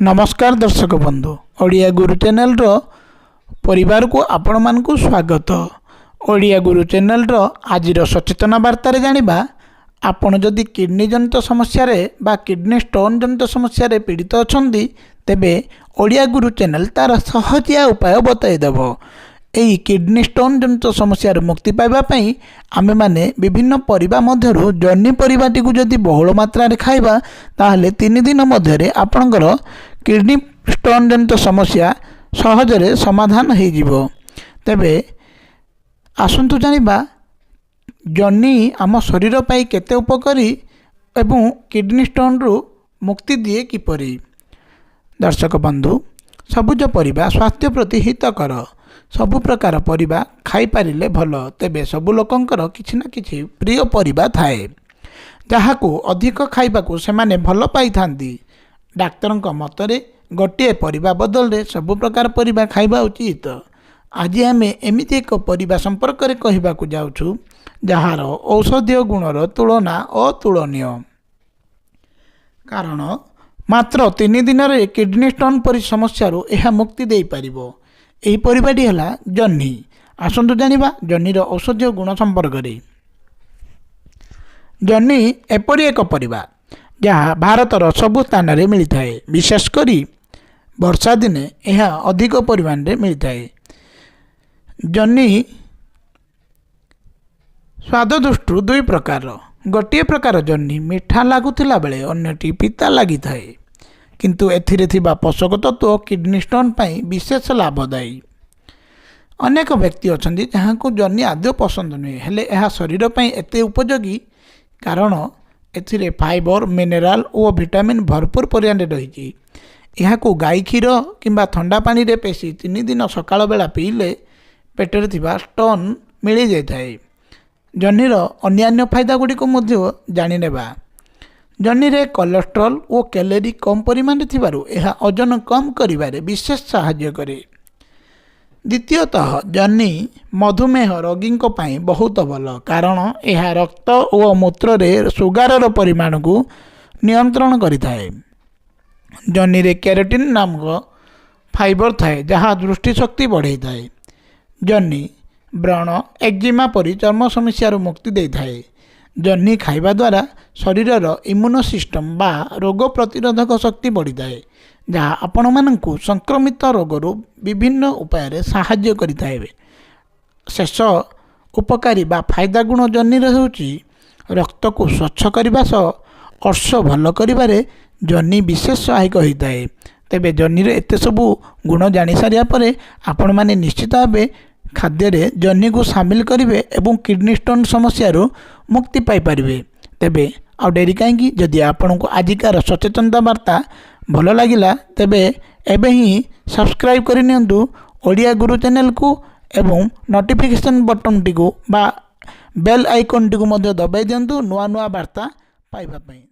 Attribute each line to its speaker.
Speaker 1: ନମସ୍କାର ଦର୍ଶକ ବନ୍ଧୁ, ଓଡ଼ିଆ ଗୁରୁ ଚ୍ୟାନେଲର ପରିବାରକୁ ଆପଣମାନଙ୍କୁ ସ୍ୱାଗତ। ଓଡ଼ିଆ ଗୁରୁ ଚ୍ୟାନେଲର ଆଜିର ସଚେତନ ବାର୍ତ୍ତାରେ ଜାଣିବା, ଆପଣ ଯଦି କିଡ଼ନୀ ଜନିତ ସମସ୍ୟାରେ ବା କିଡ଼ନୀ ଷ୍ଟୋନ୍ ଜନିତ ସମସ୍ୟାରେ ପୀଡ଼ିତ ଅଛନ୍ତି, ତେବେ ଓଡ଼ିଆ ଗୁରୁ ଚ୍ୟାନେଲ ତା'ର ସହଜିଆ ଉପାୟ ବତାଇଦେବ। ଏହି କିଡ଼ନୀ ଷ୍ଟୋନ୍ ଜନିତ ସମସ୍ୟାରୁ ମୁକ୍ତି ପାଇବା ପାଇଁ ଆମେମାନେ ବିଭିନ୍ନ ପରିବା ମଧ୍ୟରୁ ଜହ୍ନି ପରିବାଟିକୁ ଯଦି ବହୁଳ ମାତ୍ରାରେ ଖାଇବା, ତାହେଲେ 3 ଦିନ ମଧ୍ୟରେ ଆପଣଙ୍କର କିଡ଼ନୀ ଷ୍ଟୋନ୍ ଜନିତ ସମସ୍ୟା ସହଜରେ ସମାଧାନ ହେଇଯିବ। ତେବେ ଆସନ୍ତୁ ଜାଣିବା, ଜହ୍ନି ଆମ ଶରୀର ପାଇଁ କେତେ ଉପକାରୀ ଏବଂ କିଡ଼ନୀ ଷ୍ଟୋନ୍ରୁ ମୁକ୍ତି ଦିଏ କିପରି? ଦର୍ଶକ ବନ୍ଧୁ, ସବୁଜ ପରିବା ସ୍ୱାସ୍ଥ୍ୟ ପ୍ରତି ହିତକର। ସବୁ ପ୍ରକାର ପରିବା ଖାଇପାରିଲେ ଭଲ। ତେବେ ସବୁ ଲୋକଙ୍କର କିଛି ନା କିଛି ପ୍ରିୟ ପରିବା ଥାଏ, ଯାହାକୁ ଅଧିକ ଖାଇବାକୁ ସେମାନେ ଭଲ ପାଇଥାନ୍ତି। ଡାକ୍ତରଙ୍କ ମତରେ ଗୋଟିଏ ପରିବା ବଦଳରେ ସବୁ ପ୍ରକାର ପରିବା ଖାଇବା ଉଚିତ। ଆଜି ଆମେ ଏମିତି ଏକ ପରିବା ସମ୍ପର୍କରେ କହିବାକୁ ଯାଉଛୁ, ଯାହାର ଔଷଧୀୟ ଗୁଣର ତୁଳନା ଅତୁଳନୀୟ। କାରଣ ମାତ୍ର 3 ଦିନରେ କିଡ଼ନୀ ଷ୍ଟୋନ୍ ପରି ସମସ୍ୟାରୁ ଏହା ମୁକ୍ତି ଦେଇପାରିବ। ଏହି ପରିବାଟି ହେଲା ଜହ୍ନି। ଆସନ୍ତୁ ଜାଣିବା ଜହ୍ନିର ଔଷଧୀୟ ଗୁଣ ସମ୍ପର୍କରେ। ଜହ୍ନି ଏପରି ଏକ ପରିବା, ଯାହା ଭାରତର ସବୁ ସ୍ଥାନରେ ମିଳିଥାଏ। ବିଶେଷ କରି ବର୍ଷା ଦିନେ ଏହା ଅଧିକ ପରିମାଣରେ ମିଳିଥାଏ। ଜହ୍ନି ସ୍ୱାଦ ଦୃଷ୍ଟିରୁ ଦୁଇ ପ୍ରକାରର। ଗୋଟିଏ ପ୍ରକାର ଜହ୍ନି ମିଠା ଲାଗୁଥିଲା ବେଳେ ଅନ୍ୟଟି ପିତା ଲାଗିଥାଏ। କିନ୍ତୁ ଏଥିରେ ଥିବା ପୋଷକ ତତ୍ତ୍ୱ କିଡ଼ନୀ ଷ୍ଟୋନ୍ ପାଇଁ ବିଶେଷ ଲାଭଦାୟୀ। ଅନେକ ବ୍ୟକ୍ତି ଅଛନ୍ତି, ଯାହାଙ୍କୁ ଜହ୍ନି ଆଦୌ ପସନ୍ଦ ନୁହେଁ। ହେଲେ ଏହା ଶରୀର ପାଇଁ ଏତେ ଉପଯୋଗୀ, କାରଣ ଏଥିରେ ଫାଇବର, ମିନେରାଲ ଓ ଭିଟାମିନ୍ ଭରପୁର ପରିମାଣରେ ରହିଛି। ଏହାକୁ ଗାଈ କ୍ଷୀର କିମ୍ବା ଥଣ୍ଡା ପାଣିରେ ପେଶି 3 ଦିନ ସକାଳ ବେଳା ପିଇଲେ ପେଟରେ ଥିବା ଷ୍ଟୋନ୍ ମିଳେଇ ଯାଇଥାଏ। ଜହ୍ନିର ଅନ୍ୟାନ୍ୟ ଫାଇଦା ଗୁଡ଼ିକୁ ମଧ୍ୟ ଜାଣିନେବା। ଜହ୍ନିରେ କୋଲେଷ୍ଟ୍ରଲ୍ ଓ କ୍ୟାଲୋରୀ କମ୍ ପରିମାଣରେ ଥିବାରୁ ଏହା ଓଜନ କମ୍ କରିବାରେ ବିଶେଷ ସାହାଯ୍ୟ କରେ। ଦ୍ୱିତୀୟତଃ, ଜହ୍ନି ମଧୁମେହ ରୋଗୀଙ୍କ ପାଇଁ ବହୁତ ଭଲ, କାରଣ ଏହା ରକ୍ତ ଓ ମୂତ୍ରରେ ସୁଗାରର ପରିମାଣକୁ ନିୟନ୍ତ୍ରଣ କରିଥାଏ। ଜହ୍ନିରେ କ୍ୟାରୋଟିନ୍ ନାମକ ଫାଇବର ଥାଏ, ଯାହା ଦୃଷ୍ଟିଶକ୍ତି ବଢ଼ାଇଥାଏ। ଜହ୍ନି ବ୍ରଣ, ଏକ୍ଜିମା ପରି ଚର୍ମ ସମସ୍ୟାରୁ ମୁକ୍ତି ଦେଇଥାଏ। ଜହ୍ନି ଖାଇବା ଦ୍ୱାରା ଶରୀରର ଇମ୍ୟୁନ୍ ସିଷ୍ଟମ୍ ବା ରୋଗ ପ୍ରତିରୋଧକ ଶକ୍ତି ବଢ଼ିଥାଏ, ଯାହା ଆପଣମାନଙ୍କୁ ସଂକ୍ରମିତ ରୋଗରୁ ବିଭିନ୍ନ ଉପାୟରେ ସାହାଯ୍ୟ କରିଥାଏ। ଶେଷ ଉପକାରୀ ବା ଫାଇଦା ଗୁଣ ଜହ୍ନିର ହେଉଛି, ରକ୍ତକୁ ସ୍ୱଚ୍ଛ କରିବା ସହ ଅର୍ଶ ଭଲ କରିବାରେ ଜହ୍ନି ବିଶେଷ ସହାୟକ ହୋଇଥାଏ। ତେବେ ଜହ୍ନିର ଏତେ ସବୁ ଗୁଣ ଜାଣିସାରିବା ପରେ ଆପଣମାନେ ନିଶ୍ଚିତ ଭାବେ ଖାଦ୍ୟରେ ଜହ୍ନିକୁ ସାମିଲ କରିବେ ଏବଂ କିଡ଼ନୀ ଷ୍ଟୋନ୍ ସମସ୍ୟାରୁ ମୁକ୍ତି ପାଇପାରିବେ। ତେବେ ଆଉ ଡେରି କାହିଁକି? ଯଦି ଆପଣଙ୍କୁ ଆଜିକାର ସଚେତନତା ବାର୍ତ୍ତା ଭଲ ଲାଗିଲା, ତେବେ ଏବେ ହିଁ ସବସ୍କ୍ରାଇବ୍ କରିନିଅନ୍ତୁ ଓଡ଼ିଆ ଗୁରୁ ଚ୍ୟାନେଲକୁ ଏବଂ ନୋଟିଫିକେସନ୍ ବଟନ୍ଟିକୁ ବା ବେଲ୍ ଆଇକନ୍ଟିକୁ ମଧ୍ୟ ଦବାଇ ଦିଅନ୍ତୁ ନୂଆ ନୂଆ ବାର୍ତ୍ତା ପାଇବା ପାଇଁ।